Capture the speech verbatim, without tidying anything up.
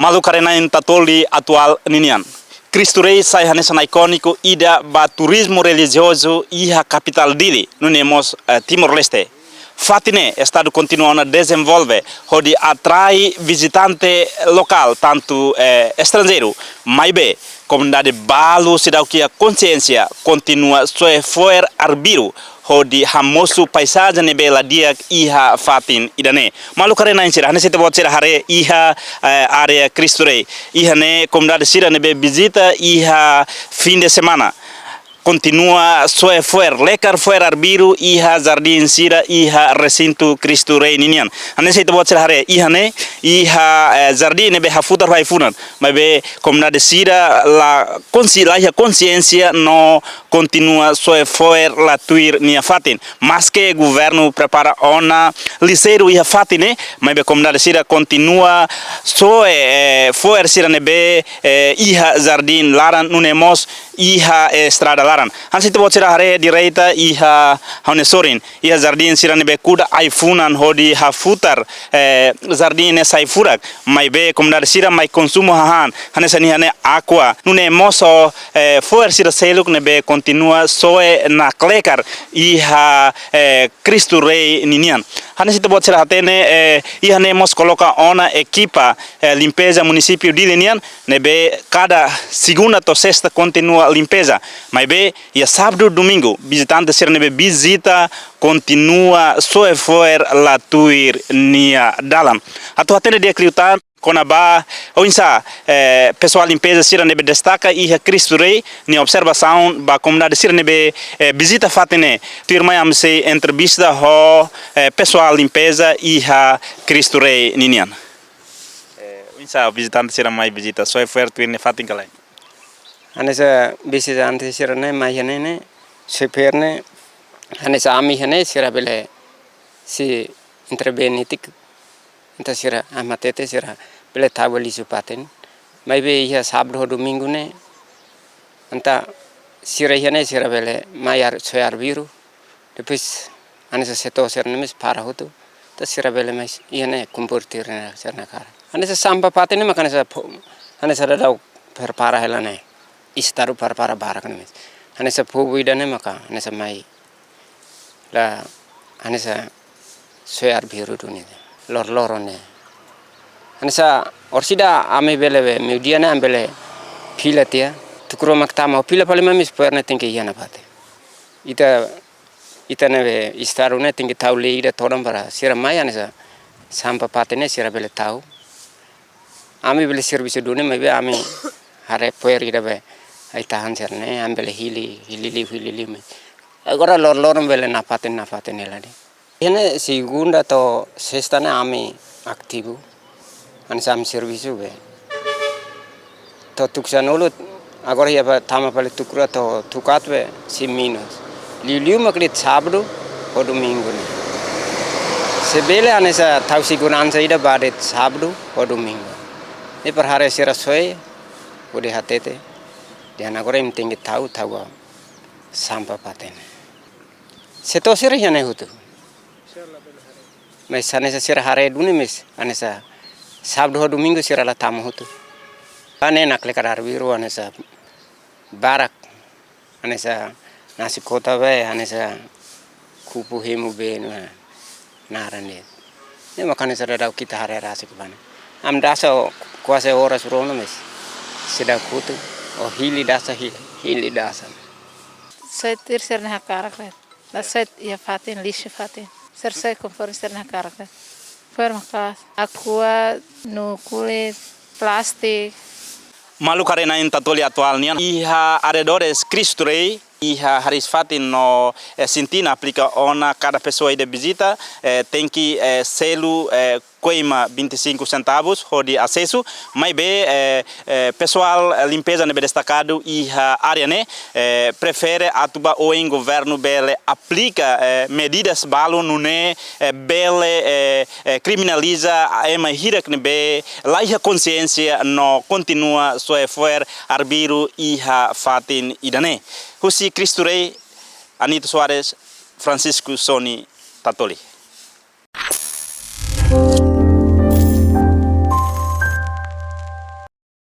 Maluk haree-na'in Tatoli Atuál ninian. Cristo Rei sai hanesan ikóniku ida ba turizmu relijiozu iha kapitál Dili, nune'e mós, eh, Timor-Leste. Fatin ne'e, Estadu kontinua ona dezenvolve hodi atrai vizitante lokál, tantu, eh, estranjeiru. Maibé, komunidade balu seidauk iha konxiénsia, kontinua soe fo'er arbiru hodi hamosu paizajen ne'ebé la di'ak iha fatin ida-ne'e. Maluk haree-na'in sira, hanesan ita-boot sira haree iha, eh, área Cristo Rei. Iha ne'e komunidade sira ne'ebé vizita iha fin de semana kontinua soe fo'er, lekar fo'er arbiru iha jardín sira iha resintu Cristo Rei ninian. Hanesan ita-boot sira haree iha ne'e, iha, eh, jardín ne'ebé hafutar ho ai-funan. Maibé komunidade sira la konsi-, la iha konxiénsia no kontinua soe fo'er la tuir nia fatin. Maske governu prepara ona lixeiru iha fatin ne'e, maibé komunidade sira kontinua soe, eh, fo'er sira ne'ebé, eh, iha jardín laran nune'e mós iha estrada laran. Hanesan ita-boot sira haree direita iha ha'u-nia sorin, iha jardín sira ne'ebé kuda ai-funan hodi hafutar, eh, jardín ne'e sai furak. Maibé komunidade sira mai konsumu hahán, hanesan iha ne'e Aqua. Nune'e mós, eh, fo'er sira seluk ne'ebé kontinua soe naklekar iha, eh, Cristo Rei ninian. Hanesan ita-boot sira hatene, eh, iha ne'e mós koloka ona ekipa, eh, limpeza munisípiu Dili nian, ne'ebé kada segunda to'o sesta kontinua limpeza. Maibé, iha sábadu, domingu, vizitante sira ne'ebé vizita kontinua soe fo'er la tuir nia dalan. Atu hatene di'ak liután kona-ba oinsá, eh, pesoál limpeza sira ne'ebé destaka iha Cristo Rei nia observasaun ba komunidade sira ne'ebé, eh, vizita fatin ne'e. Tuirmai ami sei entrevista ho, eh, pesoál limpeza iha Cristo Rei ninian. Eh, oinsá vizitante sira mai vizita, soe fo'er tuir nia fatin ka lae? Hanesan vizitante sira ne'e mai iha ne'e ne'e, soe fo'er ne'e, hanesan ami iha ne'e sira bele sei interveni tiha. Entaun sira, ami hatete sira bele tau ba lixu fatin. Maibé iha sábadu ho domingu ne'e, entaun sira iha ne'e sira bele mai ar-, soe arbiru. Depois, hanesan setór sira-ne'e mós para hotu. Entaun sira bele mai iha ne'e kumpre tuir sira-nia hakarak. Hanesan sampah fatin ne'e maka hanesan po-, hanesan daudaun prepara hela ne'e. Estadu prepara barak ne'e mós. Hanesan povu ida-ne'e maka, hanesan mai la, hanesan soe arbiru duni. Loroloron ne'e. Hanesan orsida ami bele be, meiudia ne'e ami bele fila tiha. Tuku rua mak tama, fila fali mai mós fo'er ne'e tenke iha nafatin. Ita, ita ne'ebé estadu ne'e tenke tau lei ida todan para sira mai hanesan sampah fatin ne'e sira bele tau. Ami bele servisu duni maibé ami haree fo'er ida be ai-tahan sira-ne'e, ami bele hili, hili liu, hili liu mai. Agora loroloron bele nafatin, nafatin hela de'it. Iha ne'e segunda to'o sesta ne'e ami ativu. Hanesan ami servisu be. To'o tuku sanulu, agora iha ba tama fali tuku rua to'o tuku haat be sei minus. Liuliu mak de'it sábadu ho domingu ne'e. Se bele hanesan tau seguransa ida ba de'it sábadu ho domingu. Ne'e para haree sira soe, hodi hatete. Dehan agora imi tenke tau, tau ba sampah fatin ne'e. Setór sira iha ne'e hotu. Mas hanesan sira haree duni mós, hanesan sábadu ho domingu sira la tama hotu. Ba ne'e naklekar arbiru hanesan barak, hanesan nasi kota be, hanesan kupu hemu be no naran de'it. Ne'e mak hanesan daudaun ita haree rasik ba ne'e. Ami dasa kuaze oras rua ona mós seidauk hotu, o hili dasa hili, hili dasa. Soe tuir sira-nia hakarak de'it. La soe iha fatin, lixu fatin. Sira soe konforme sira-nia hakarak de'it. Fo'er maka'as, Aqua, no kulit, plástiku. Maluk haree-na'in Tatoli Atuál nian. Iha arredores Cristo Rei, iha hariis fatin no, eh, sintina aplika ona kada pesoa ida vizita, eh, tenke, eh, selu, eh, koima vinte e cinco centavos hodi asesu, maibé, eh, eh, pesoál, eh, limpeza ne'ebé destakadu iha área ne'e, eh, prefere atu ba oin governu bele aplika, eh, medidas balu nune'e, eh, bele, eh, eh, kriminaliza ema hirak ne'ebé la iha konxiénsia no kontinua soe fo'er arbiru iha fatin ida-ne'e. Husi Cristo Rei, Anito Soares, Francisco Soni, Tatoli.